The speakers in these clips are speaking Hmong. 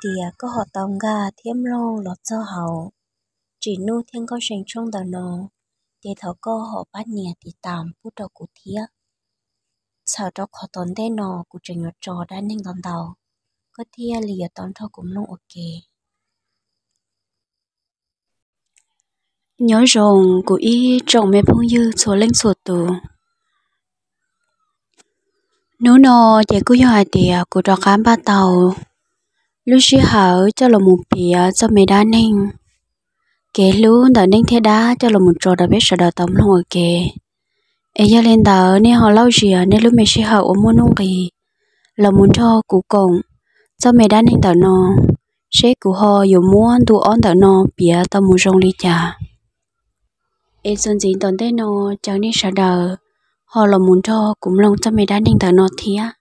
tias koj ho tau nkag thiab mloog los txog hauv Tsim Nuj thiab Nkauj See tshooj ntawm no, ces thov koj ho pab nias tiv tas pub rau kuv thiab. Txhawm rau qhov tom ntej no kuv tseem yuav tso dab neeg ntau ntau, koj thiaj li yuav tau nrog kuv mloog ua ke. Nyob zoo kuv ib tsoom me phooj ywg txhua leej txhua tus. Hnub no ces kuj yog hais tias kuv rov qab npaj tau lub sij hawm coj los mus piav txoj me dab neeg, kev hlub ntawm neeg thiab dab coj los mus tso rau peb sawv daws tau mloog ua ke. Es yog li ntawd nej ho lauj zias nej lub me sij hawm uas muaj nuj nqis los mus nrog kuv koom txoj me dab neeg ntawm no, seb kuv ho yuav muab ntu ob ntawm no piav tau mus zoo li cas. Es txuas ntxiv tom ntej no caw nej sawv daws ho los mus nrog kuv mloog txoj me dab neeg ntawm no thiab.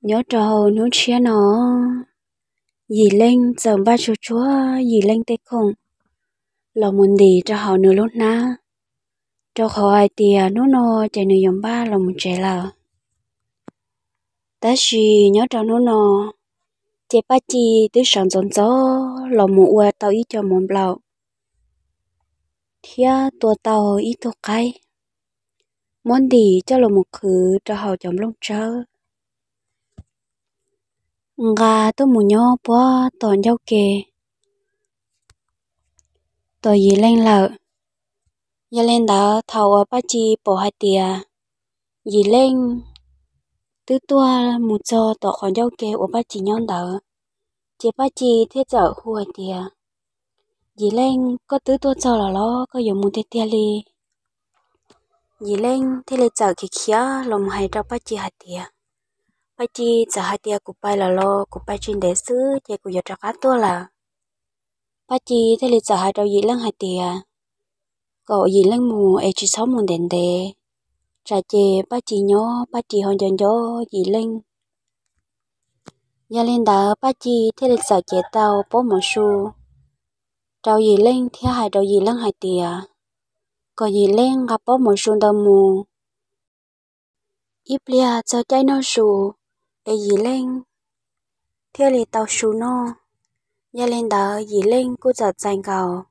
Nyob rau hnub tshiab no, Yim Leej txawm npaj tsuag tsuag Yim Leej tej khoom los mus ntim rau hauv nws lub hnab, rau qhov hais tias hnub no ces nws yuav npaj los mus tsev lawm. Tab sis nyob rau hnub no, ces Paj Ci twb sawv ntxov ntxov los mus ua tau ib co mov nplaum thiab tua tau ib tug qaib, muab ntim coj los mus qhwv rau hauv cov nplooj tsawb, nqa tuaj mus nyob puag tom ncauj ke tom Yim Leej lawm. Yog li ntawd thaum uas Paj Ci pom hais tias Yim Leej twb tuaj mus txog tom qhov ncauj ke uas Paj Ci nyob ntawd, ces Paj Ci thiaj txawm hu hais tias, Yim Leej, koj twb tuaj txog los los koj yuav mus tiag tiag li? Yim Leej thiaj li txawm khiav khiav los mus hais rau Paj Ci hais tias, Paj Ci, txawm hais tias kuv pais lawm los kuv pais tsis ntev xwb ces kuv yuav rov qab tuaj lawm. Paj Ci thiaj li txawm hais rau Yim Leej hais tias, kom Yim Leej mus es tsis txhob mus ntev ntev, tsam ces Paj Ci nyob Paj Ci ho nco nco Yim Leej. Yog li ntawd Paj Ci thiaj li txawm cev tau pob mov su rau Yim Leej thiab hais rau Yim Leej hais tias, kom Yim Leej nqa pob mov su ntawd mus, ib pliag txog caij noj su es Yim Leej thiaj li tau su noj. Yog li ntawd Yim Leej kuj txawm txais nkaus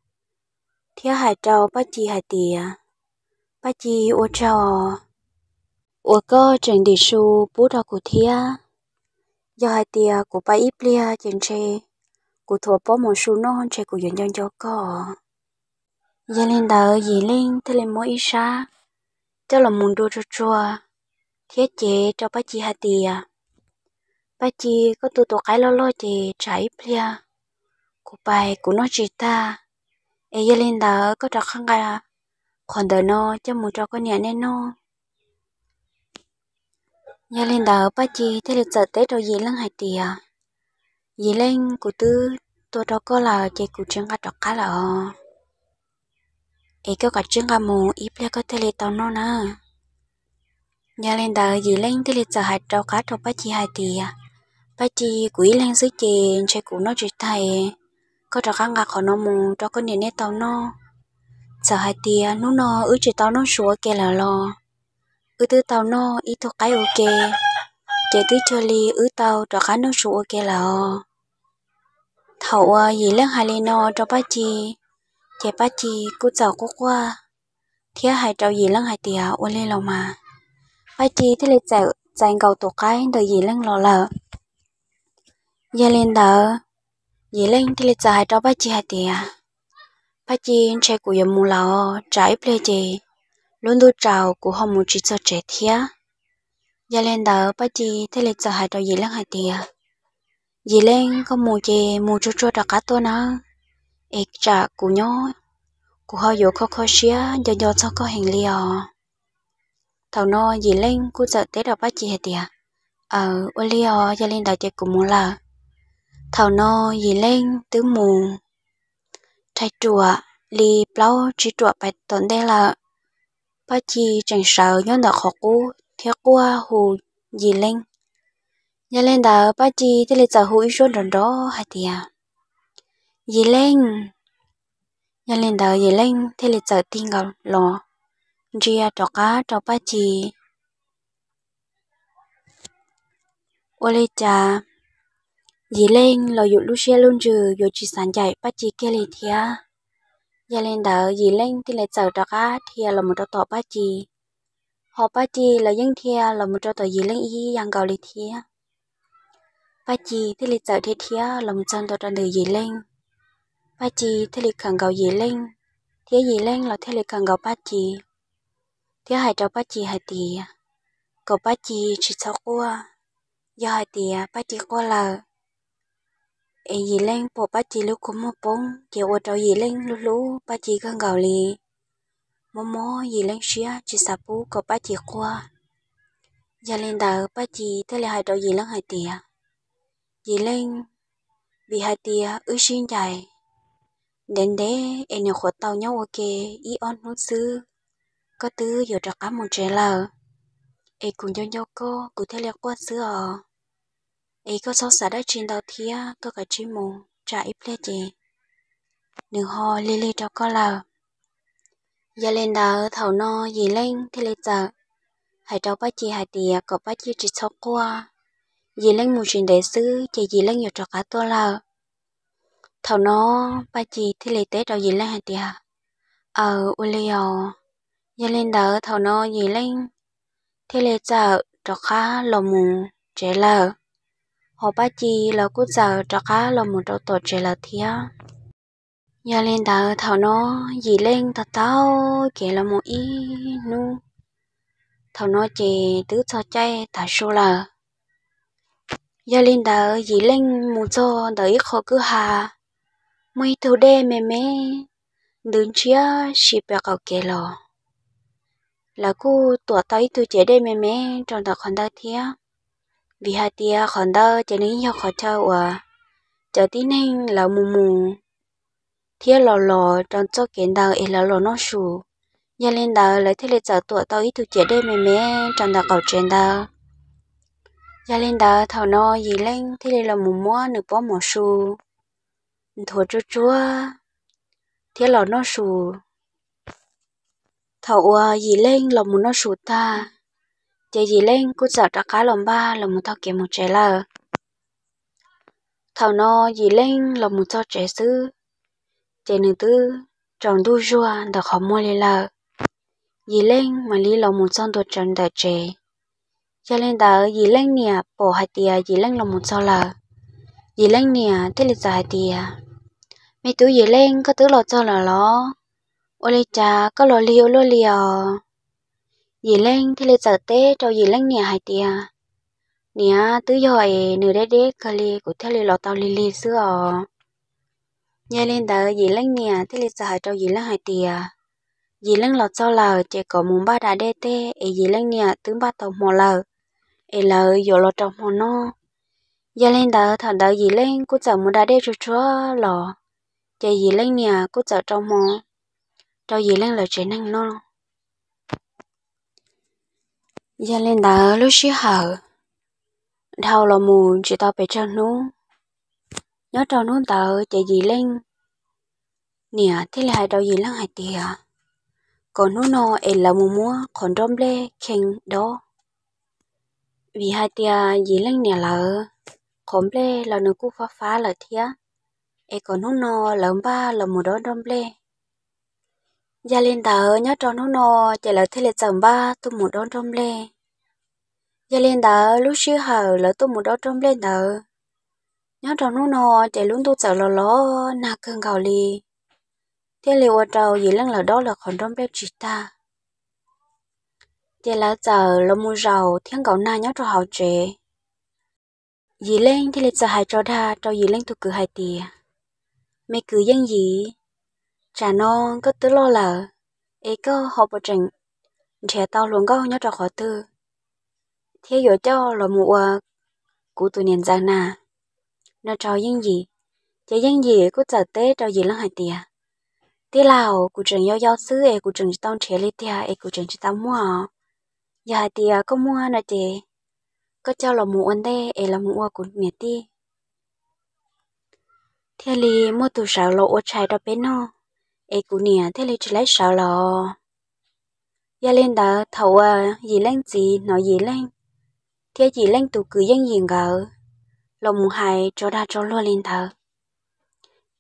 thiab hais rau Paj Ci hais tias, Paj Ci, ua tsaug uas koj tseem ntim su pub rau kuv thiab. Yog hais tias kuv pais ib pliag ces ntshe kuv thuav pob mov su noj ntshe kuv yuav nco nco koj. Yog li ntawd Yim Leej thiaj li muab ib sab coj los mus nrua tsuag tsuag thiab cev rau Paj Ci hais tias, Paj Ci, koj tu tus qaib loj loj ces tsam ib pliag kuv pais kuv noj tsis tag, es yog li ntawd koj rov qab nqa qhov ntawm no coj mus rau koj niam nej noj. Yog li ntawd Paj Ci thiaj li txawm teb rau Yim Leej hais tias, Yim Leej, kuv twb tua rau koj lawm ces kuv tsis nqa rov qab lawm os. Es koj kav tsij nqa mus ib pliag koj thiaj li tau noj na. Yog li ntawd Yim Leej thiaj li txawm hais rov qab rau Paj Ci hais tias, Paj Ci, kuv ib leeg xwb ces ntshe kuv noj tsis tag, koj rov qab nqa qhov no mus rau koj niam nej tau noj. Txawm hais tias hnub no wb tsis tau noj su ua ke lawm los wb twb tau noj ib tug qaib ua ke, ces twb cuag li wb tau rov qab noj su ua ke lawm os. Thaum uas Yim Leej hais li no rau Paj Ci, ces Paj Ci kuj txawm quaj quaj thiab hais rau Yim Leej hais tias, ua li los mas. Paj Ci thiaj li txawm txais nkaus tus qaib ntawm Yim Leej los lawm. Yog li ntawd Yim Leej thiaj li txawm hais rau Paj Ci hais tias, Paj Ci, ntshe kuv yuav mus lawm, tsam ib pliag ces lub ntuj tsaus kuv ho mus tsis txog tsev thiab. Yog li ntawd Paj Ci thiaj li txawm hais rau Yim Leej hais tias, Yim Leej, koj mus ces mus tsuag tsuag rov qab tuaj nawb, es tsam kuv nyob kuv ho yuav kho kho siab nco nco txog koj heev li os. Thaum no Yim Leej kuj txawm teb rau Paj Ci hais tias, aw, ua li os, yog li ntawd ces kuv mus lawm. Thaum no Yim Leej twb mus rhais ruam li plaub tsib ruam pais tom ntej lawm. Paj Ci tseem sawv nyob ntawm qhov qub thiab quaj hu Yim Leej. Yog li ntawd Paj Ci thiaj li txawm hu ib suab nrov nrov hais tias, Yim Leej. Yog li ntawd Yim Leej thiaj li txawm tig nkaus los ntsia rov qab rau Paj Ci. Ua li cas Yim Leej los yus lub siab lub ntsws yuav tsis xav ncaim Paj Ci kiag li thiab. Yog li ntawd Yim Leej thiaj li txawm rov qab dhia los mus rau tom Paj Ci, ho Paj Ci los yeej dhia los mus rau tom Yim Leej ib yam nkaus li thiab. Paj Ci thiaj li txawm dhia dhia los mus txog ntua rau ntawm Yim Leej. Paj Ci thiaj li khawm nkaus Yim Leej, thiab Yim Leej los thiaj li khawm nkaus Paj Ci, thiab hais rau Paj Ci hais tias kom Paj Ci tsis txhob quaj, yog hais tias Paj Ci quaj lawm es Yim Leej pom Paj Ci lub kua muag poob ces ua rau Yim Leej hlub hlub Paj Ci kawg nkaus li, mob mob Yim Leej siab tsis xav pub kom Paj Ci quaj. Yog li ntawd Paj Ci thiaj li hais rau Yim Leej hais tias, Yim Leej, vim hais tias wb sib ncaim ntev ntev es nyuam qhuav tau nyob ua ke ib ob hnub xwb, koj twb yuav rov qab mus tsev lawm, es kuv nco nco koj kuv thiaj li quaj xwb os. Es koj txhob xav dab tsi ntau thiab, koj kav tsij mus, tsam ib pliag ces nws ho lig lig rau koj lawm. Yog li ntawd thaum no Yim Leej thiaj li txawm hais rau Paj Ci hais tias kom Paj Ci tsis txhob quaj, Yim Leej mus tsis ntev xwb ces Yim Leej yuav rov qab tuaj lawm. Thaum no Paj Ci thiaj li teb rau Yim Leej hais tias, Aws, ua li os. Yog li ntawd thaum no Yim Leej thiaj li txawm rov qab los mus tsev lawm, ho Paj Ci los kuj txawm rov qab los mus rau tom tsev lawm thiab. Yog li ntawd thaum no Yim Leej taug taug kev los mus ib hnub, thaum no ces twb txog caij tav su lawm. Yog li ntawd Yim Leej mus txog ntawm ib qho kwj ha, muaj ib tug dej me me ntws ntshiab si pem qaum kev los. Lawv kuj tuam tau ib tug ciav dej me me rau ntawm qhov ntawd thiab, vim hais tias qhov ntawd ces nws yeej yog qhov chaw uas cov tib neeg lawv mus mus thiab los los rau txoj kev ntawd es lawv los noj su. Yog li ntawd lawv thiaj li txawm tuam tau ib tug ciav dej me me rau ntawm qaum tsev ntawd. Yog li ntawd thaum no Yim Leej thiaj li los mus muab nws pob mov su nthuav tsuag tsuag thiab los noj su. Thaum uas Yim Leej los mus noj su tag, ces Yim Leej kuj txawm rov qab los npaj los mus taug kev mus tsev lawm. Thaum no Yim Leej los mus txog tsev xwb, ces nws twb tsaus ntuj zuag ntawm qhov muag li lawm. Yim Leej mam li los mus txog ntua ntawm tsev. Yog li ntawd Yim Leej niam pom hais tias Yim Leej los mus txog lawm, Yim Leej niam thiaj li txawm hais tias, Me tub Yim Leej, koj twb los txog lawm los? Ua li cas koj los lig ua luaj li os? Yim Leej thiaj li txawm teb rau Yim Leej niam hais tias, Niam, twb yog es nws deb deb kawg li kuv thiaj li los tau lig lig xwb os. Yog li ntawd Yim Leej niam thiaj li txawm hais rau Yim Leej hais tias, Yim Leej los txog lawm ces kom mus npaj da dej tej es Yim Leej niam twb npaj tau hmo lawm, es lawv yuav los rau hmo noj. Yog li ntawd thaum ntawd Yim Leej kuj txawm mus da dej tsuag tsuag los, ces Yim Leej niam kuj txawm rau hmo rau Yim Leej lawv tsev neeg noj. Yog li ntawd lub sij hawm dhau los mus tsis tau pes tsawg hnub, nyob rau hnub ntawd ces Yim Leej niam thiaj li hais rau Yim Leej hais tias, kom hnub no es lawv mus muab qhov nrob nplej khee dob, vim hais tias Yim Leej niam lawv qhov nplej los nws kuj fab fab lawm thiab, es kom hnub no lawv npaj los mus dob nrob nplej. Yog li ntawd nyob rau hnub no ces lawv thiaj li txawm npaj tuaj mus dob nrob nplej. Yog li ntawd lub sij hawm lawv tuaj mus dob nrob nplej ntawd, nyob rau hnub no ces lub ntuj txawm los los nag kawg nkaus li, thiaj li ua rau Yim Leej lawv dob lawv qhov nrob nplej tsis tag. Ces lawv txawm los mus zaum thiab nkaum nag nyob rau hauv tsev. Yim Leej thiaj li txawm hais tso dag rau Yim Leej tus kwv hais tias, Me kwv Yeej Yim, tsam no koj twb loj lawm, es koj ho puas tseem nrhiav tau hluas nkauj nyob rau qhov twg thiab yuav coj los mus ua kuv tus niam ntxawm na? No rau Yeej Yim. Ces Yeej Yim kuj txawm teb rau Yim Leej hais tias, Tij laug, kuv tseem yau yau xwb es kuv tseem tsis tau nrhiav li tiag es kuv tseem tsis tau muaj. Yog hais tias koj muaj no ces koj coj los mus ua ntej es los mus ua kuv niam tij, thiaj li muaj tus sawv los ua tshais rau peb noj, es kuv niam thiaj li tsis laib sawv los. Yog li ntawd thaum uas Yim Leej txiv hnov Yim Leej thiab Yim Leej tus kwv Yeej Yim nkawd los mus hais tso dag tso luag li ntawd.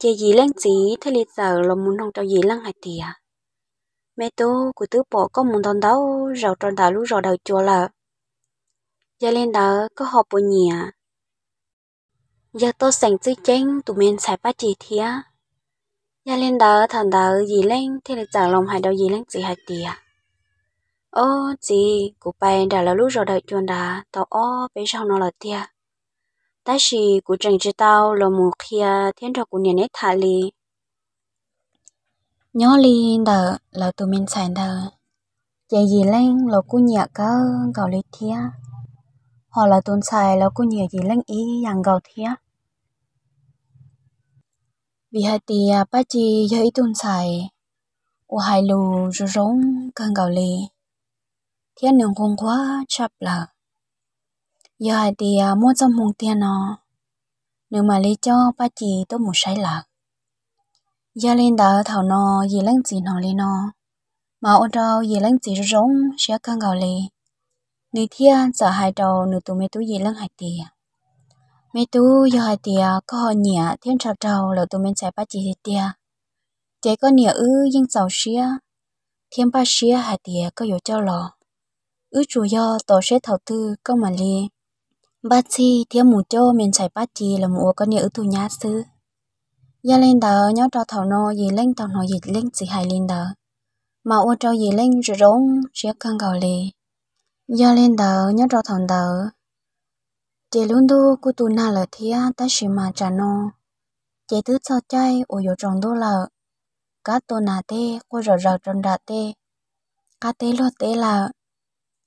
Ces Yim Leej txiv thiaj li txawm los mus noog rau Yim Leej hais tias, Me tub, kuv twb pom koj mus ntau ntau zaus rau ntawm lub zos Dawm Cua lawm, yog li ntawd koj ho puas nyiam yawg Tooj Xeem Txwj Ceeb tus me ntxhais Paj Ci thiab? Yog li ntawd thaum ntawd Yim Leej thiaj li txawm los hais rau Yim Leej txiv hais tias, Ob txiv, kuv pais nram lawv lub zos Dawm Cua nrad tau ob peb zaug no lawm tiag, tab sis kuv tseem tsis tau los mus qhia thiab nrog kuv niam neb tham li. Nyob li ntawm lawv tus me ntxhais ntawd, ces Yim Leej los kuj nyiam kawg nkaus li thiab, hos lawv tus ntxhais los kuj nyiam Yim Leej ib yam nkaus thiab. Vim hais tias Paj Ci yog ib tug ntxhais uas hais lus zoo zoo kawg nkaus li, thiab nws nquag nquag tshaj plaws. Yog hais tias muaj txoj hmoo tiag no, nws mam li coj Paj Ci tuaj mus saib lawv. Yog li ntawd thaum no Yim Leej txiv hnov li no, mas ua rau Yim Leej txiv zoo zoo siab kawg nkaus li. Nws thiaj txawm hais rau nws tus me tub Yim Leej hais tias, Me tub, yog hais tias koj ho nyiam thiab ntshaw raug lawv tus me ntxhais Paj Ci tiag tiag, ces koj niam wb yeej txaus siab thiab npaj siab hais tias koj yuav coj los. Wb tsuas yog tos seb thaum twg koj mam li npaj txhij thiab mus coj me ntxhais Paj Ci los mus ua koj niam wb tug nyab xwb. Yog li ntawd nyob rau thaum no Yim Leej tau hnov Yim Leej txiv hais li ntawd, mas ua rau Yim Leej zoo zoo siab kawg nkaus li. Yog li ntawd nyob rau thaum ntawd, ces lub ntuj kuj tu nag lawm thiab, tab sis mas tsam no ces twb txog caij uas yuav tsaus ntuj lawm, kab tua nas tej quaj zom zaws rau nram tej qab teb luag teb lawm.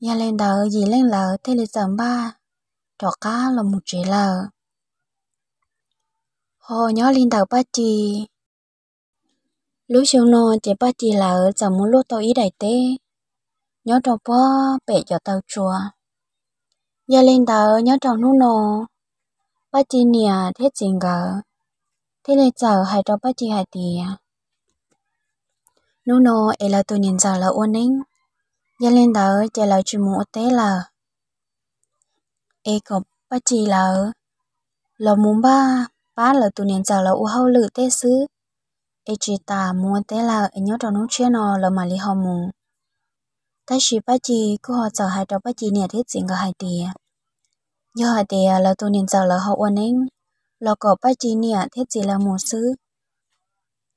Yog li ntawd Yim Leej lawv thiaj li txawm npaj rov qab los mus tsev lawm. Ho nyob li ntawm Paj Ci, lub xyoo no ces Paj Ci lawv txawm mus luaj tau ib daim teb nyob rau puag pem cov taw tsua. Yog li ntawd nyob rau hnub no, Paj Ci niam thiab txiv nkawd thiaj li txawm hais rau Paj Ci hais tias, hnub no es lawv tus niam ntxawm lawv ua neeb, yog li ntawd ces lawv tsis mus ua teb lawm, es kom Paj Ci lawv los mus npaj pab lawv tus niam ntxawm lawv ua hauj lwm tej xwb, es tsis tas mus ua teb lawm, es nyob rau hnub tshiab no lawv mam li ho mus. Tab sis Paj Ci kuj ho txawm hais rau Paj Ci niam thiab txiv nkawd hais tias, yog hais tias lawv tus niam ntxawm lawv ho ua neeb, los kom Paj Ci niam thiab txiv lawv mus xwb,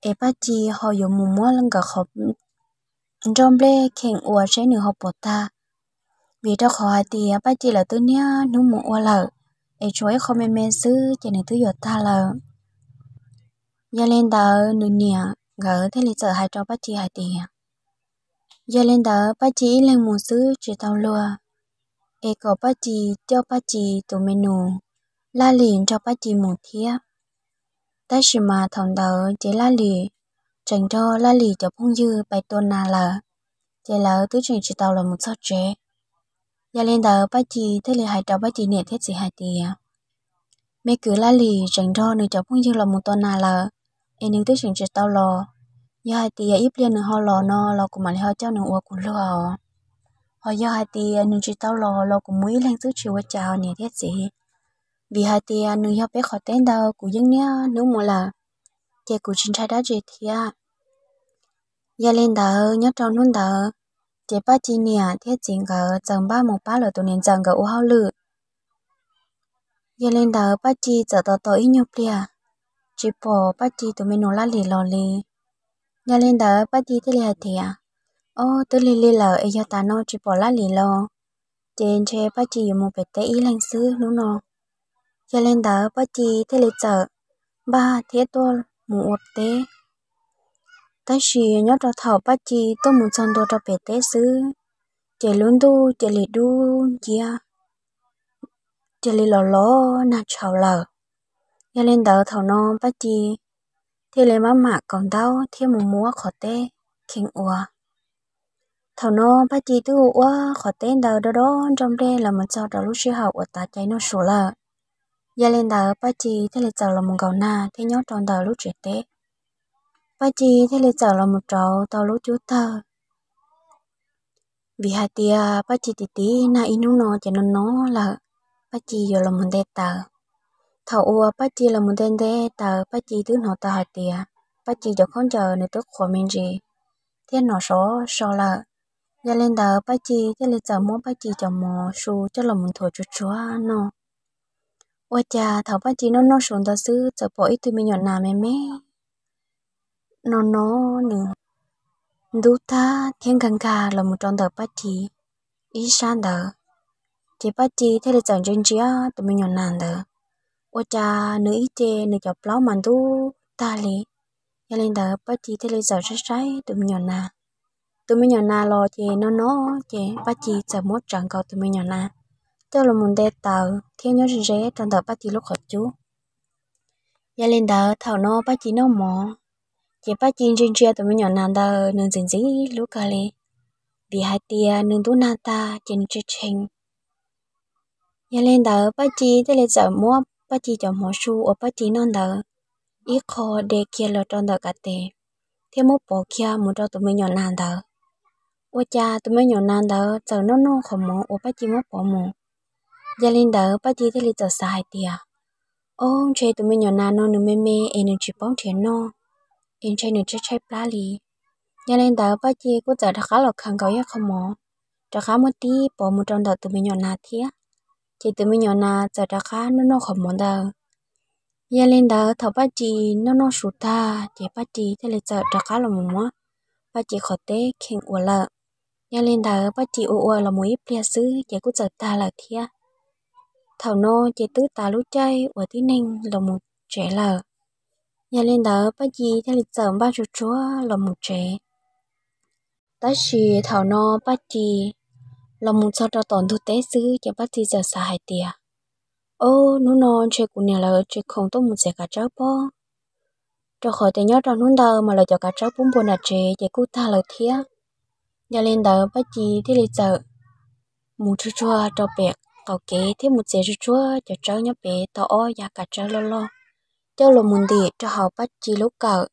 es Paj Ci ho yuav mus muab nkawd qhov nroj nplej kheem ua seb nws ho puas tag. Vim rau qhov hais tias Paj Ci lawv twb niaj hnub mus ua lawm, es tshuav ib qho me me xwb ces nws twb yuav tag lawm. Yog li ntawd nws niam nkawd thiaj li txawm hais rau Paj Ci hais tias, yog li ntawd Paj Ci ib leeg mus xwb tsis tau luag, es kom Paj Ci coj Paj Ci tus me nus Laj Lis nrog Paj Ci mus thiab. Tab sis mas thaum ntawd ces Laj Lis tseem nrog Laj Lis cov phooj ywg pais tua nas lawm, ces lawv twb tseem tsis tau los mus txog tsev. Yog li ntawd Paj Ci thiaj li hais rau Paj Ci niam thiab txiv hais tias, me kwv Laj Lis tseem nrog nws cov phooj ywg los mus tua nas lawm, es nws twb tseem tsis tau los. Yog hais tias ib pliag nws ho los no los kuv mam li ho coj nws ua kuv luag os. Ho yog hais tias nws tsis tau los los kuv mus ib leeg xwb tsis ua cas os niam thiab txiv. Vim hais tias nws yog peb qhov teb ntawd kuv yeej niaj hnub mus lawm, ces kuv tsis ntshai dab tsi thiab. Yog li ntawd nyob rau hnub ntawd, ces Paj Ci niam thiab txiv nkawd txawm npaj mus pab lawv tus niam ntxawm nkawd ua hauj lwm. Yog li ntawd Paj Ci txawm tos tos ib nyuag pliag, tsis pom Paj Ci tus me nus Laj Lis los li. Yog li ntawd Paj Ci thiaj li hais tias, ob, twb lig lig lawm es yog tas no tsis pom Laj Lis los, ces ntshe Paj Ci yuav mus pem teb ib leeg xwb hnub no. Yog li ntawd Paj Ci thiaj li txawm npaj thiab tuaj mus ua teb. Tab sis nyob rau thaum Paj Ci tuaj mus txog ntua rau pem teb xwb, ces lub ntuj cia li dub nciab, cia li los los nag tshauv lawm. Yog li ntawd thaum no Paj Ci thiaj li maj mam kaus ntaub thiab mus muab qhov teb kheej ua. Thaum no Paj Ci twb ua ua qhov teb ntawd dob dob nroj nplej los mus txog rau lub sij hawm uas tav cai noj su lawm. Yog li ntawd Paj Ci thiaj li txawm los mus nkaum nag thiab nyob rau ntawm lub tsev teb. Paj Ci thiaj li txawm los mus rauv tau lub cub tawg. Vim hais tias Paj Ci tiv tiv nag ib hnub no ces no no lawm, Paj Ci yuav los mus nte taws. Thaum uas Paj Ci los mus nte nte taws, Paj Ci twb hnov tau hais tias Paj Ci cov khaub ncaws nws twb qhuav me ntsis thiab hnov sov so lawm. Yog li ntawd Paj Ci thiaj li txawm muab Paj Ci cov mov su coj los mus nthuav tsuag tsuag noj. Ua cas thaum Paj Ci noj noj su ntawd xwb txawm pom ib tug me nyuam nas me me no no nws ntub tag thiab nkag nkag los mus rau ntawm Paj Ci ib sab ntawd. Ces Paj Ci thiaj li txawm ntsia ntsia tus me nyuam nas ntawd, ua cas nws ib ce nws cov plaub mas ntub tag li. Yog li ntawd Paj Ci thiaj li txawm saib saib tus me nyuam nas. Tus me nyuam nas los ces no no, ces Paj Ci txawm muab tsawv nkaus tus me nyuam nas coj los mus nte taws thiab nyob ze ze rau ntawm Paj Ci lub qhov cub. Yog li ntawd thaum no Paj Ci noj mov, ces Paj Ci ntsia ntsia tus me nyuam nas ntawd nws ntxim ntxim hlub kawg li, vim hais tias nws ntub nag tag ces nws tshee tshee. Yog li ntawd Paj Ci thiaj li txawm muab Paj Ci cov mov su uas Paj Ci noj ntawd ib qho de kiag los rau ntawm kav tes thiab muab pov kiag mus rau tus me nyuam nas ntawd. Ua cas tus me nyuam nas ntawd txawm noj noj qhov mov uas Paj Ci muab pov mus. Yog li ntawd Paj Ci thiaj li txawm xav hais tias, ob, ntshe tus me nyuam nas no nws me me es nws tsis paub nrhiav noj, es ntshe nws tshaib tshaib plab li. Yog li ntawd Paj Ci kuj txawm rov qab los khaws nkaus ib qho mov, rov qab muab tib pov mus rau ntawm tus me nyuam nas thiab, ces tus me nyuam nas txawm rov qab noj noj qhov mov ntawd. Yog li ntawd thaum Paj Ci noj noj su tag ces Paj Ci thiaj li txawm rov qab los mus muab Paj Ci qhov teb kheej ua lawm. Yog li ntawd Paj Ci ua ua los mus ib pliag xwb ces kuj txawm tag lawm thiab. Thaum no ces twb tas lub caij uas tib neeg los mus tsev lawm. Yog li ntawd Paj Ci thiaj li txawm npaj tsuag tsuag los mus tsev. Tab sis thaum no Paj Ci los mus txog rau tom ntug teb xwb ces Paj Ci txawm xav hais tias, ob, hnub no ntshe kuv niam lawv tsis khoom tuaj mus txiav kav tsawb pob, rau qhov tias nyob rau hnub ntawd mas lawv cov kav tsawb pub npua nram tsev ces kuj tag lawm thiab. Yog li ntawd Paj Ci thiaj li txawm mus tsuag tsuag rau pem qaum kev thiab mus txiav tsuag tsuag cov tsawb nyob pem tau ob yav kav tsawb loj loj coj los mus ntim rau hauv Paj Ci lub kawm,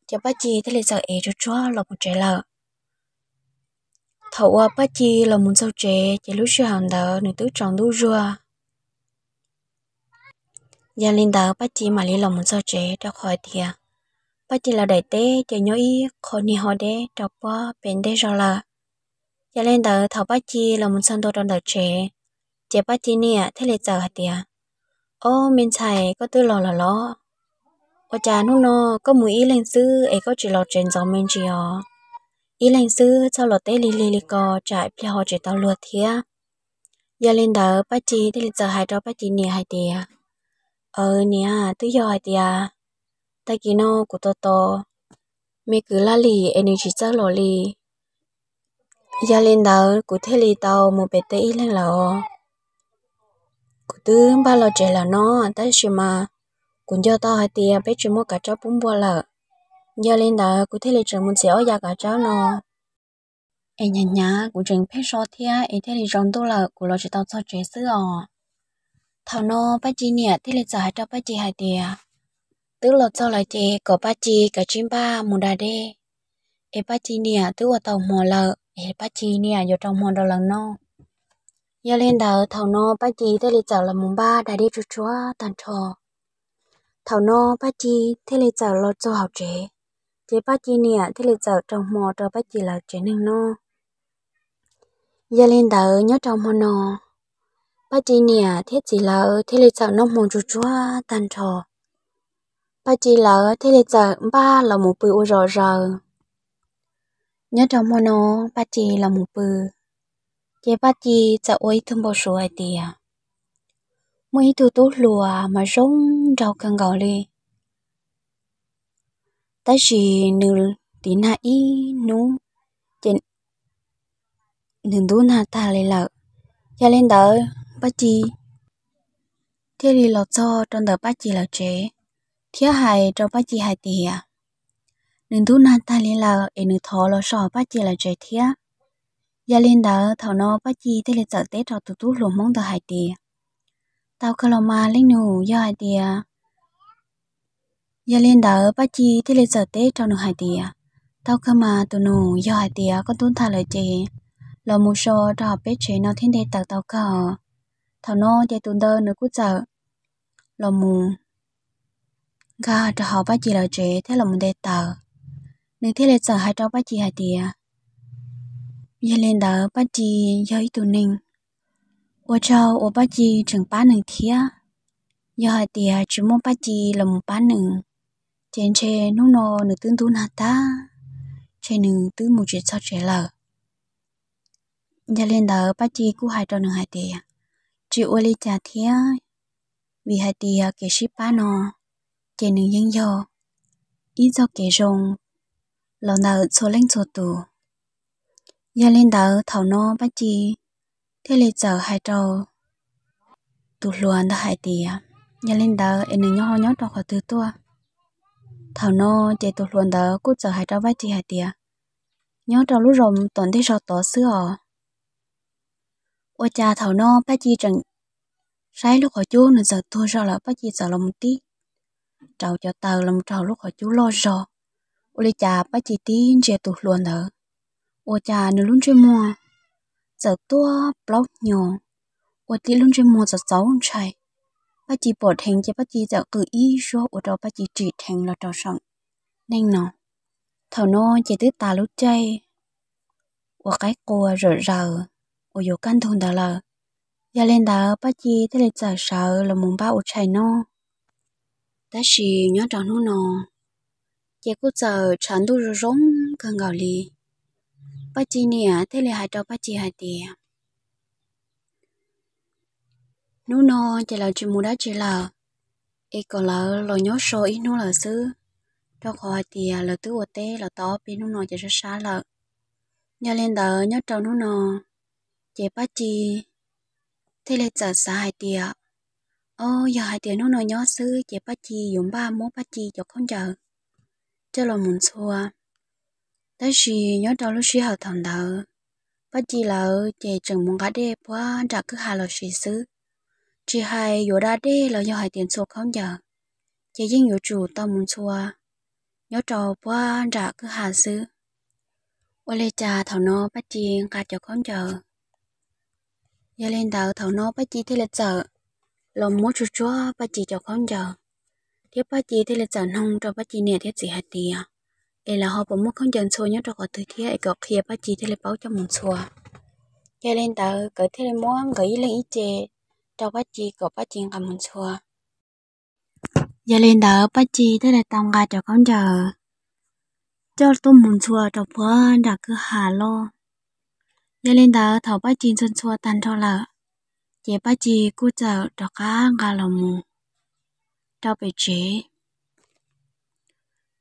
ces Paj Ci thiaj li txawm ev tsuag tsuag los mus tsev lawm. Thaum uas Paj Ci los mus txog tsev ces lub sij hawm ntawd nws twb tsaus ntuj zuag. Yog li ntawd Paj Ci mam li los mus txog tsev rau qhov tias Paj Ci lawv daim teb ces nyob ib qho niag ho deb rau puag pem ntej zog lawm. Yog li ntawd thaum Paj Ci los mus txog ntua rau ntawm tsev, ces Paj Ci niam thiaj li txawm hais tias, ob, me ntxhais, koj twb los lawm los? Ua cas hnub no koj mus ib leeg xwb es koj tsis los tsev ntxov me ntsis os? Ib leeg xwb txhob los teb lig lig li ko tsam ib pliag ho tsis tau luag thiab. Yog li ntawd Paj Ci thiaj li txawm hais rau Paj Ci niam hais tias, aw niam, twb yog hais tias tag kis no kuv tos tos me kwv Laj Lim es nws tsis txawj los li. Yog li ntawd kuv thiaj li tau mus pem teb ib leeg lawm os. Kuv twb npaj los tsev lawm no, tab sis mas kuv nco tau hais tias peb tsis muaj kav tsawb pub npua lawm. Yog li ntawd kuv thiaj li tseem mus txiav ob yav kav tsawb no es hnyav hnyav kuv tseem pheej so thiab es thiaj li tsaus ntuj lawm kuv los tsis tau txog tsev xwb os. Thaum no Paj Ci niam thiaj li txawm hais rau Paj Ci hais tias, twb los txog lawm ces kom Paj Ci kav tsij npaj mus da dej, es Paj Ci niam twb ua tau hmo lawm es Paj Ci niam yuav rau hmo rau lawv noj. Yog li ntawd thaum no Paj Ci thiaj li txawm los mus npaj da dej tsuag tsuag tag nrho. Thaum no Paj Ci thiaj li txawm los txog hauv tsev, ces Paj Ci niam thiaj li txawm rau hmo rau Paj Ci lawv tsev neeg noj. Yog li ntawd nyob rau hmo no, Paj Ci niam thiab txiv lawv thiaj li txawm noj hmo tsuag tsuag tag nrho. Paj Ci lawv thiaj li txawm npaj los mus pw ua zom zaws. Nyob rau hmo no, Paj Ci los mus pw, ces Paj Ci txawm ua ib tug npau suav hais tias muaj ib tug tub hluas mas zoo nraug kawg nkaus li. Tab sis nws tiv nag ib hnub ces nws ntub nag tag li lawm. Yog li ntawd Paj Ci thiaj li los txog rau ntawm Paj Ci lawv tsev thiab hais rau Paj Ci hais tias nws ntub nag tag li lawm es nws thov los so hauv Paj Ci lawv tsev thiab. Yog li ntawd thaum no Paj Ci thiaj li txawm teb rau tus tub hluas Hmoob ntawd hais tias, tau kawg los mas leej nus, yog hais tias Yog li ntawd Paj Ci thiaj li txawm teb rau nws hais tias, tau kawg mas tus nus, yog hais tias koj ntub tag lawm ces los mus so rau hauv peb tsev no thiab nte taws tau kawg. Thaum no ces tus ntawd nws kuj txawm los mus nkag rau hauv Paj Ci lawv tsev thiab los mus nte taws. Nws thiaj li txawm hais rau Paj Ci hais tias, yog li ntawd Paj Ci yog ib tug neeg, ua tsaug uas Paj Ci tseem pab nws thiab. Yog hais tias tsis muaj Paj Ci los mus pab nws, ces ntshe hnub no nws twb ntub nag tag, ntshe nws twb mus tsis txog tsev lawm. Yog li ntawd Paj Ci kuj hais rau nws hais tias, tsis ua li cas thiab, vim hais tias kev sib pab no ces nws yeej yog ib txoj kev zoo los ntawm txhua leej txhua tus. Yog li ntawd thaum no Paj Ci thiaj li txawm hais rau tus hluas ntawd hais tias, yog li ntawd es nws nyob ho nyob rau qhov twg tuaj? Thaum no ces tus hluas ntawd kuj txawm hais rau Paj Ci hais tias, nyob rau lub zos tom ntej zos tod xwb os. Ua cas thaum no Paj Ci tseem saib lub qhov cub nws txawm tuag zog lawm, Paj Ci txawm los mus tib rauv cov taws los mus rau lub qhov cub loj zog. Ua li cas Paj Ci tib ntsia tus hluas ntawd, ua cas nws lub ntsej muag txawm tuag plaub hnyo, ua tib lub ntsej muag txawm txaus ntshai. Paj Ci pom dheev ces Paj Ci txawm qw ib suab ua rau Paj Ci tsim dheev los rau saum neej no. Thaum no ces twb tas lub caij uas qaib qua zom zaws uas yuav kaj ntug ntawd lawm. Yog li ntawd Paj Ci thiaj li txawm sawv los mus npaj ua tshais noj. Tab sis nyob rau hnub no ces kuj txawm tshav ntuj zoo zoo kawg nkaus li. Paj Ci niam thiaj li hais rau Paj Ci hais tias, hnub no ces lawv tsis mus dab tsi lawm, es kom lawv los nyob so ib hnub lawm xwb, rau qhov hais tias lawv twb ua teb los tau ob peb hnub no ces sab sab lawm. Yog li ntawd nyob rau hnub no ces Paj Ci thiaj li txawm xav hais tias, o, yog hais tias hnub no nyob xwb ces Paj Ci yuav npaj muab Paj Ci cov khaub ncaws coj los mus ntxhua. Tab sis nyob rau lub sij hawm thaum ntawd, Paj Ci lawv ces tseem mus nqa dej puag nram kwj ha los sis xwb, tsis hais yuav da dej los yog hais tias ntxhua khaub ncaws, ces yeej yuav tsum tau mus ntxhua nyob rau puag nram kwj ha xwb. Ua li cas thaum no Paj Ci nqa cov khaub ncaws, yog li ntawd thaum no Paj Ci thiaj li txawm los muab tsuag tsuag Paj Ci cov khaub ncaws, thiab Paj Ci thiaj li txawm noog rau Paj Ci niam thiab txiv hais tias, es lawv ho puas muaj khaub ncaws ntxhua nyob rau qhov twg thiab es kom qhia Paj Ci thiaj li paub coj mus ntxhua. Yog li ntawd nkawd thiaj li muab nkawd ib leeg ib ce rau Paj Ci kom Paj Ci nqa mus ntxhua. Yog li ntawd Paj Ci thiaj li tau nqa cov khaub ncaws coj tuaj mus ntxhua rau puag nram kwj ha loj. Yog li ntawd thaum Paj Ci ntxhua ntxhua tag nrho lawm, ces Paj Ci kuj txawm rov qab nqa los mus rau pem tsev.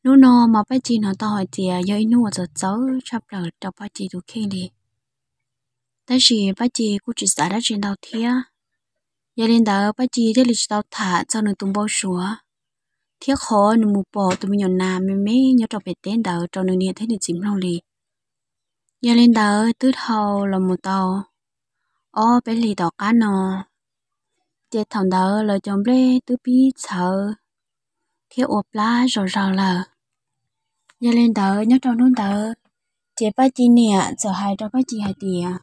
Hnub no mas Paj Ci hnov tau hais tias yog ib hnub uas txawv txawv tshaj plaws rau Paj Ci tus kheej li. Tab sis Paj Ci kuj tsis xav dab tsi ntau thiab. Yog li ntawd Paj Ci thiaj li tsis tau tham txog nws tus npau suav thiab qhov nws mus pom tus me nyuam nas me me nyob rau pem teb ntawd rau nws niam thiab nws txiv mloog li. Yog li ntawd twb dhau los mus tau ob peb hlis tom qab no, ces thaum ntawd lawv cov nplej twb pib txhawv thiab ua plab zom zaws lawm. Yog li ntawd nyob rau hnub ntawd, ces Paj Ci niam txawm hais rau Paj Ci hais tias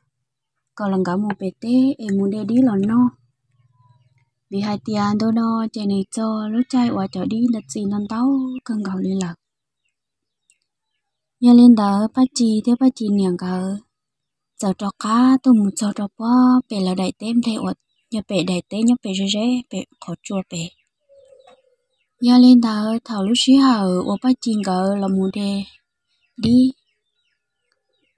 kom los nkawd mus pem teb es mus de dib los noj, vim hais tias ntu no ces nws txog lub caij uas cov dib ntawd txi ntau ntau kawg nkaus li lawm. Yog li ntawd Paj Ci thiab Paj Ci niam nkawd txawm rov qab tuaj mus txog rau puag pem lawv daim teb nplej uas yog pem daim teb nyob pem ze ze pem qhov tsua pem. Yog li ntawd thaum lub sij hawm uas Paj Ci nkawd los mus de dib,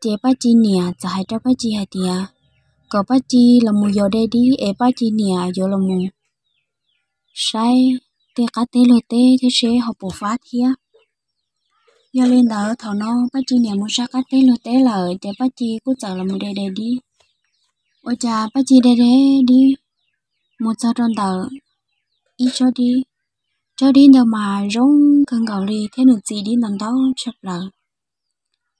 ces Paj Ci niam txawm hais rau Paj Ci hais tias kom Paj Ci los mus yos de dib es Paj Ci niam yuav los mus saib tej qab teb luag teb thiab seb ho puas fab thiab. Yog li ntawd thaum no Paj Ci niam mus saib qab teb luag teb lawm ces Paj Ci kuj txawm los mus de de dib. Ua cas Paj Ci de de dib mus txog rau ntawm ib tsob dib, tsob dib ntawd mas zoo kawg nkaus li thiab nws txi dib ntau ntau tshaj plaws.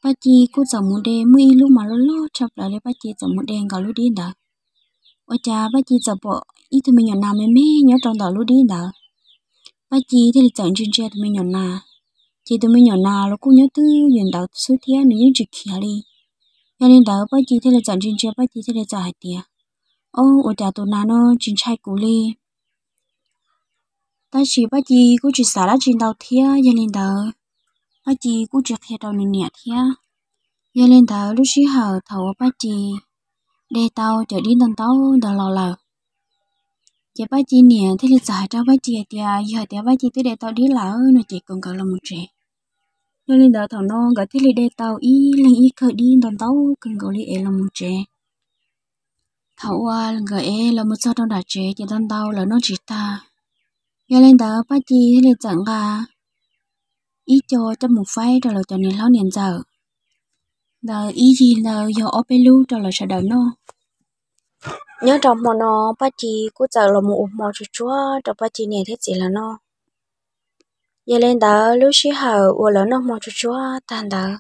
Paj Ci kuj txawm mus de muaj ib lub mas loj loj tshaj plaws li, Paj Ci txawm mus de nkaus lub dib ntawd. Ua cas Paj Ci txawm pom ib tug me nyuam nas me me nyob rau ntawm lub dib ntawd. Paj Ci thiaj li txawm ntsia ntsia tus me nyuam nas, ces tus me nyuam nas los kuj nyob twj ywm ntawd xwb thiab nws yeej tsis khiav li. Yog li ntawd Paj Ci thiaj li txawm ntsia ntsia, Paj Ci thiaj li txawm hais tias, Au, ua cas tus nas no tsis ntshai kuv li? Tab sis Paj Ci kuj tsis xav dab tsi ntau thiab, yog li ntawd Paj Ci kuj tsis qhia rau nws niam thiab. Yog li ntawd lub sij hawm thaum uas Paj Ci de tau cov dib ntau ntau ntawd los lawm, ces Paj Ci niam thiaj li txawm hais rau Paj Ci hais tias yog hais tias Paj Ci twb de tau dib lawm no ces kom nkawd los mus tsev. Yog li ntawd thaum no nkawd thiaj li de tau ib leeg ib kawm dib ntau ntau kawg nkaus li es los mus tsev. Thaum uas nkawd es los mus txog rau nram tsev ces ntau ntau lawv noj tsis tag. Yog li ntawd Paj Ci thiaj li txawm nqa ib co coj mus faib rau lawv cov niam hlob niam ntxawm ntawd, ib yig ntawd yog ob peb lub rau lawv sawv daws noj. Nyob rau hmo no Paj Ci kuj txawm los mus ua hmo tsuag tsuag rau Paj Ci niam thiab txiv lawv noj. Yog li ntawd lub sij hawm uas lawv noj hmo tsuag tsuag tag ntawd,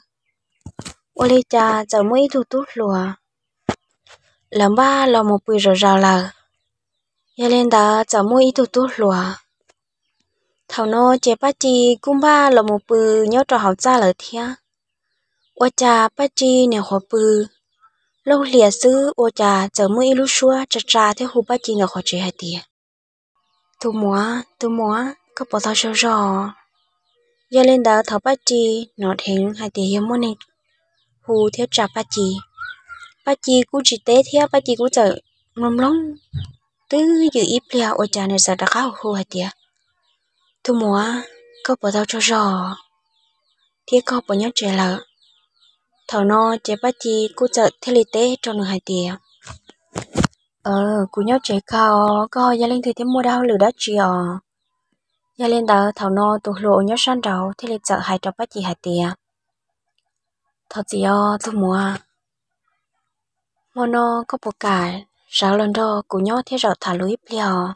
ua li cas txawm muaj ib tug tub hluas, lawv npaj los mus pw zom zaws lawm. Yog li ntawd txawm muaj ib tug tub hluas, thaum no ces Paj Ci kuj npaj los mus pw nyob rau hauv txaj lawm thiab. Ua cas Paj Ci niam qhuav pw, lub hlias xwb ua cas txawm muaj ib lub suab tsa tsa thiab hu Paj Ci ntawm qhov tsev hais tias, Tus muam, tus muam, koj puas tau tsaug zog? Yog li ntawd thaum Paj Ci hnov dheev hais tias yog muaj neeg hu thiab tsa Paj Ci, Paj Ci kuj tsis teb thiab Paj Ci kuj txawm mloog mloog twb ywm ib pliag ua cas nws txawm rov qab hu hais tias, Tus muam, koj puas tau tsaug zog thiab koj puas nyob tsev lawm? Thaum no ces Paj Ci kuj txawm thiaj li teb rau nws hais tias, Kuv nyob tsev kawg, koj yog leej twg thiab muaj dab hauj lwm dab tsi os? Yog li ntawd thaum no tus hluas uas nyob sab nraud thiaj li txawm hais rau Paj Ci hais tias, Thov txim os tus muam, hmo no koj puas kam sawv los nrog kuv nyob thiab zaum tham lus ib pliag os?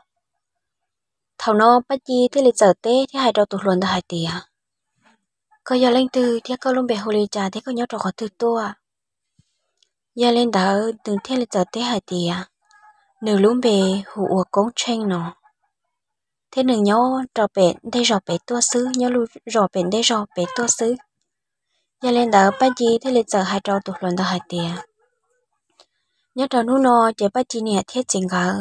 Thaum no Paj Ci thiaj li txawm teb thiab hais rau tus hluas ntawd hais tias, Koj yog leej twg thiab koj lub npe hu li cas thiab koj nyob rau qhov twg tuaj? Yog li ntawd nws thiaj li txawm teb hais tias, Nws lub npe hu ua Koob Tsheej no, thiab nws nyob rau pem ntej zos pem tuaj xwb, nyob lub zos pem ntej zos pem tuaj xwb. Yog li ntawd Paj Ci thiaj li txawm hais rau tus hluas ntawd hais tias, Nyob rau hnub no ces Paj Ci niam thiab txiv nkawd,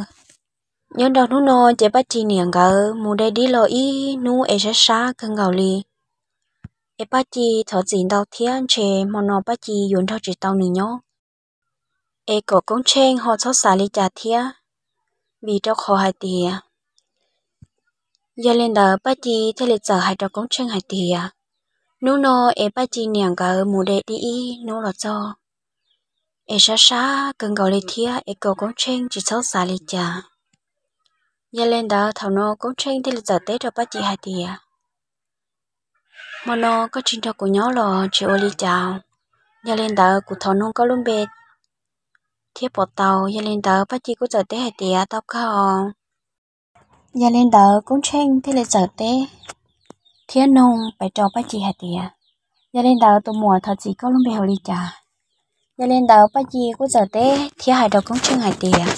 nyob rau hnub no ces Paj Ci niam nkawd mus de dib los ib hnub es sab sab kawg nkaus li. Es Paj Ci thov txim ntau thiab ntshe hmo no Paj Ci yuav nrog tsis tau nws nyob. Es kom Koob Tsheej ho txhob xav li cas thiab, vim rau qhov hais tias, yog li ntawd Paj Ci thiaj li txawm hais rau Koob Tsheej hais tias, Hnub no es Paj Ci niam nkawd mus de dib ib hnub los txog, es sab sab kawg nkaus li thiab es kom Koob Tsheej tsis txhob xav li cas. Yog li ntawd thaum no Koob Tsheej thiaj li txawm teb rau Paj Ci hais tias, Hmo no koj tsis nrog kuv nyob los tsis ua li cas, yog li ntawd kuv thov nug koj lub npe thiab puas tau? Yog li ntawd Paj Ci kuj txawm teb hais tias, Tau kawg. Yog li ntawd Koob Tsheej thiaj li txawm teb thiab nug pem rau Paj Ci hais tias, Yog li ntawd tus muam, thov txim, koj lub npe hu li cas? Yog li ntawd Paj Ci kuj txawm teb thiab hais rau Koob Tsheej hais tias,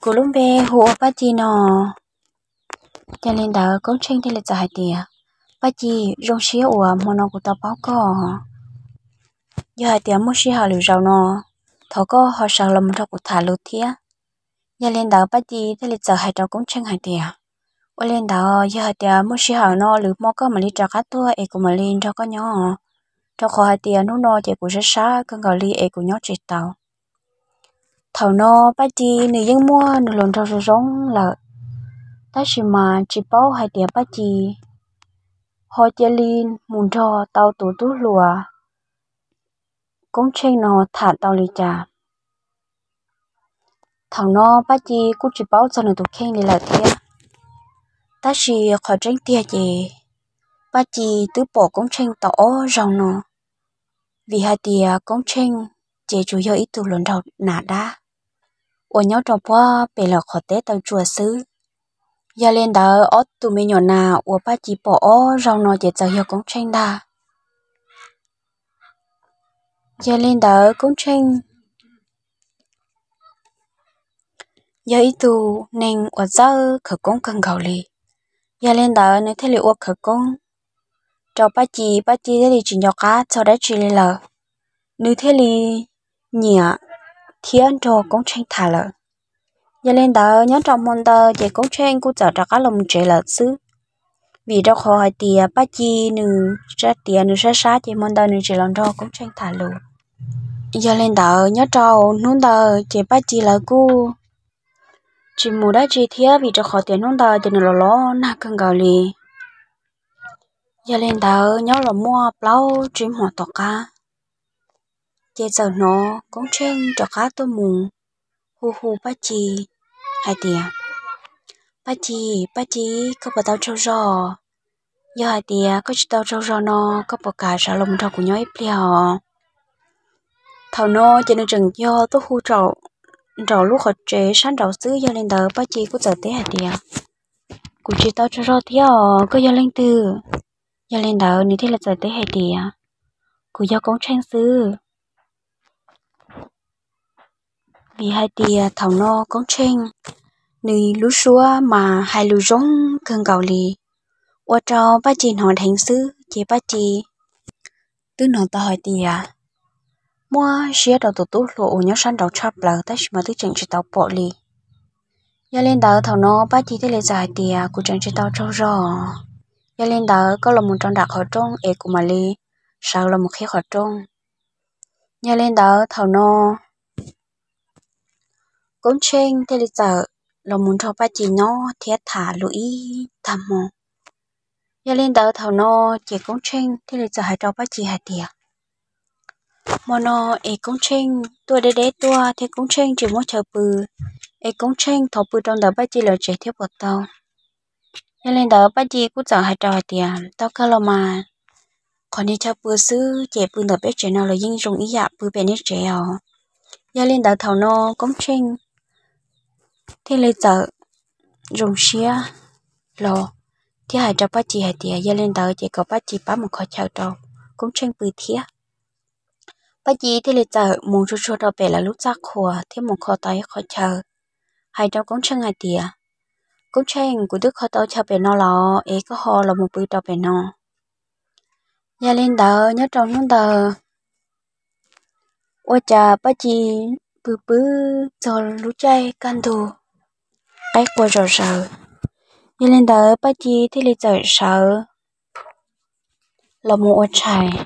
Kuv lub npe hu ua Paj Ci no. Yog li ntawd Koob Tsheej thiaj li txawm hais tias, Paj Ci, zoo siab uas hmo no kuv tau paub koj. Yog hais tias muaj sij hawm lwm zaus no, thov koj ho sawv los mus nrog kuv tham lus thiab. Yog li ntawd Paj Ci thiaj li txawm hais rau Koob Tsheej hais tias, Ua li ntawd yog hais tias muaj sij hawm no lwm hmo koj mam li rov qab tuaj es kuv mam li nrog koj nyob, rau qhov hais tias hnub no ces kuv sab sab kawg nkaus li es kuv nyob tsis tau. Thaum no Paj Ci nws yeej muaj nws hluas nraug zoo zoo lawm, tab sis mas tsis paub hais tias Paj Ci ho cia li mus nrog tau tus tub hluas Koob Tsheej no tham tau li cas. Thaum no Paj Ci kuj tsis paub txog nws tus kheej li lawm thiab, tab sis qhov tseeb tiag ces Paj Ci twb pom Koob Tsheej tau ob zaug no, vim hais tias Koob Tsheej ces tsuas yog ib tug hluas nraug nas dab uas nyob rau puag pem lawm qhov teb taw tsuas xwb. Yog li ntawd ob tug me nyuam nas uas Paj Ci pom ob zaug no ces txawm yog Koob Tsheej ntag. Yog li ntawd Koob Tsheej yog ib tug neeg uas txawj khawv koob kawg nkaus li. Yog li ntawd nws thiaj li ua khawv koob rau Paj Ci, Paj Ci thiaj li tsis nco qab txog dab tsi li lawm. nws thiaj li nyiam thiab nrog Koob Tsheej tham lawm. Yog li ntawd nyob rau hmo ntawd ces Koob Tsheej kuj txawm rov qab los mus tsev lawm xwb, vim rau qhov hais tias Paj Ci nws sab tias nws sab sab ces hmo ntawd nws tsis los nrog Koob Tsheej tham lus. Yog li ntawd nyob rau hnub ntawd ces Paj Ci lawv kuj tsis mus dab tsi thiab, vim rau qhov tias hnub ntawd ces nws los los nag kawg nkaus li. Yog li ntawd nyob los muaj plaub tsib hmo tom qab, ces txawm hnov Koob Tsheej rov qab tuaj mus hu hu Paj Ci hais tias, Paj Ci, Paj Ci, koj puas tau tsaug zog? Yog hais tias koj tsis tau tsaug zog no, koj puas kam sawv los nrog kuv nyob ib pliag os? Thaum no ces nws tseem yog tuaj hu nraum lub qhov tsev sab nraud xwb. Yog li ntawd Paj Ci kuj txawm teb hais tias, Kuv tsis tau tsaug zog thiab os, koj yog leej twg? Yog li ntawd nws thiaj li txawm teb hais tias, Kuv yog Koob Tsheej xwb. Vim hais tias thaum no Koob Tsheej nws lub suab mas hais lus zoo kawg nkaus li, ua rau Paj Ci hnov dheev xwb ces Paj Ci twb hnov tau hais tias muaj siab rau tus tub hluas uas nyob sab nraud tshaj plaws tab sis mas twb tseem tsis tau pom li. Yog li ntawd thaum no Paj Ci thiaj li txawm hais tias, Kuv tseem tsis tau tsaug zog, yog li ntawd koj los mus rau nram qhov rooj es kuv mam li sawv los mus qhib qhov rooj. Yog li ntawd thaum no Koob Tsheej thiaj li txawm los mus nrog Paj Ci nyob thiab tham lus ib tag hmo. Yog li ntawd thaum no ces Koob Tsheej thiaj li txawm hais rau Paj Ci hais tias, Hmo no es Koob Tsheej tuaj deb deb tuaj thiab Koob Tsheej tsis muaj chaw pw, es Koob Tsheej thov pw rau ntawm Paj Ci lawv tsev thiab puas tau? Yog li ntawd Paj Ci kuj txawm hais rau hais tias, Tau kawg los mas, qhov niag chaw pw xwb ces pw ntawm peb tsev no los yeej zoo ib yam pw pem nej tsev os. Yog li ntawd thaum no Koob Tsheej thiaj li txawm zoo siab los thiab hais rau Paj Ci hais tias yog li ntawd ces kom Paj Ci pab mus kho chaw rau Koob Tsheej pw thiab. Paj Ci thiaj li txawm mus tsuag tsuag rau pem lawv lub txaj qhua thiab mus kho tau ib qho chaw, hais rau Koob Tsheej hais tias, Koob Tsheej, kuv twb kho tau chaw pem no los es koj ho los mus pw rau pem no. Yog li ntawd nyob rau hnub ntawd ua cas Paj Ci pw pw txog lub caij kaj ntug qaib qua zom zaws. Yog li ntawd Paj Ci thiaj li txawm sawv los mus ua tshais,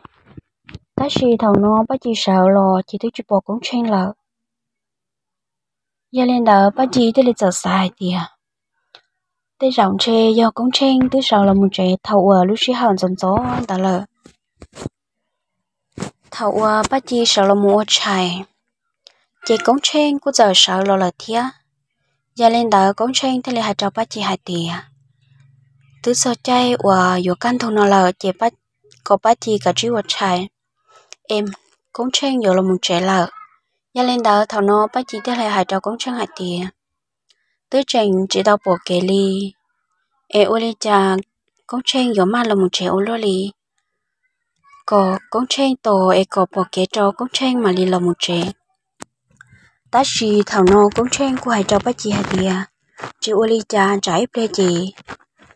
tab sis thaum no Paj Ci sawv los ces twb tsis pom Koob Tsheej lawm. Yog li ntawd Paj Ci thiaj li txawm xav hais tias tej zaum ntshe yog Koob Tsheej twb sawv los mus tsev thaum uas lub sij hawm ntxov ntxov ntawd lawm. Thaum uas Paj Ci sawv los mus ua tshais, ces Koob Tsheej kuj txawm sawv los lawm thiab. Yog li ntawd Koob Tsheej thiaj li hais rau Paj Ci hais tias twb txog caij uas yuav kaj ntug no lawm ces kom Paj Ci kav tsij ua tshais es Koob Tsheej yuav los mus tsev lawm. Yog li ntawd thaum no Paj Ci thiaj li hais rau Koob Tsheej hais tias twb tseem tsis tau pom kev li, es ua li cas Koob Tsheej yuav maj los mus tsev ua luaj li? Kom Koob Tsheej tos es kom pom kev rau Koob Tsheej mam li los mus tsev. Tab sis thaum no Koob Tsheej kuj hais rau Paj Ci hais tias tsis ua li cas, tsam ib pliag ces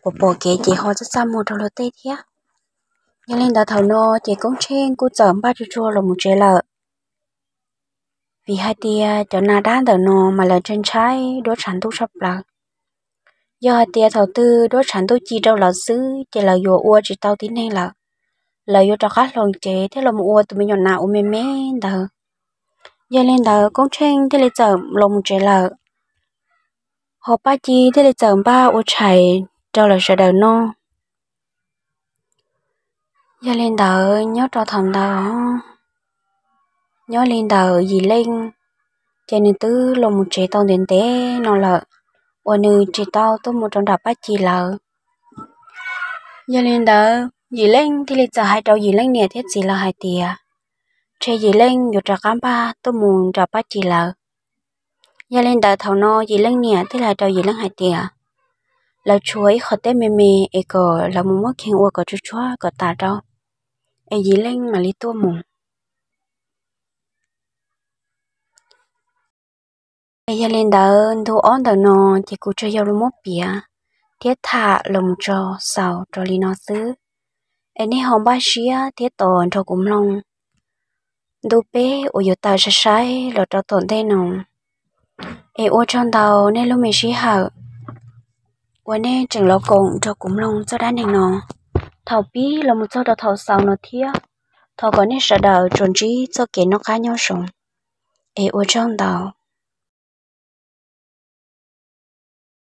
kuv pom kev ces ho txaj txaj muag rau luag tej thiab. Yog li ntawd thaum no ces Koob Tsheej kuj txawm npaj tsuag tsuag los mus tsev lawm. Vim hais tias cov nas dab ntawm no mas lawv ntshai ntshai duab tshav ntuj tshaj plaws. Yog hais tias thaum twg duab tshav ntuj ci rau lawv xwb ces lawv yuav ua tsis tau tib neeg lawm. Lawv yuav rov qab hloov cev thiab los mus ua tus me nyuam nas uas me me ntawd. Yog li ntawd Koob Tsheej thiaj li txawm los mus tsev lawm, ho Paj Ci thiaj li txawm npaj ua tshais rau lawv sawv daws noj. Yog li ntawd nyob rau thaum ntawd, nyob li ntawd Yim Leej ces nws twb los mus tsev tau ntev ntev no lawm uas nws tsis tau tuaj mus rau nram Paj Ci lawv. Yog li ntawd Yim Leej thiaj li txawm hais rau Yim Leej niam thiab txiv lawv hais tias ntshe Yim Leej yuav rov qab npaj tuaj mus nram Paj Ci lawv. Yog li ntawd thaum no Yim Leej niam thiaj li hais rau Yim Leej hais tias lawv tshuav ib qho teb me me es kom lawv mus muab kheev ua kom tsuag tsuag kom tas rau es Yim Leej mam li tuaj mus. Es yog li ntawd ntu ob ntawm no ces kuv tsuas yog los muab piav thiab tham los mus tso xaus rau li no xwb. Es nej ho npaj siab thiab tos nrog kuv mloog ntu peb uas yuav tawm sai sai los rau tom ntej no. Es ua tsaug ntau nej lub me sij hawm uas nej tseem los koom nrog kuv mloog txoj dab neeg no thaum pib los mus txog rau thaum xaus no thiab. Thov kom nej sawv daws tsuas ntsib txoj kev noj qab nyob zoo. Es ua tsaug ntau.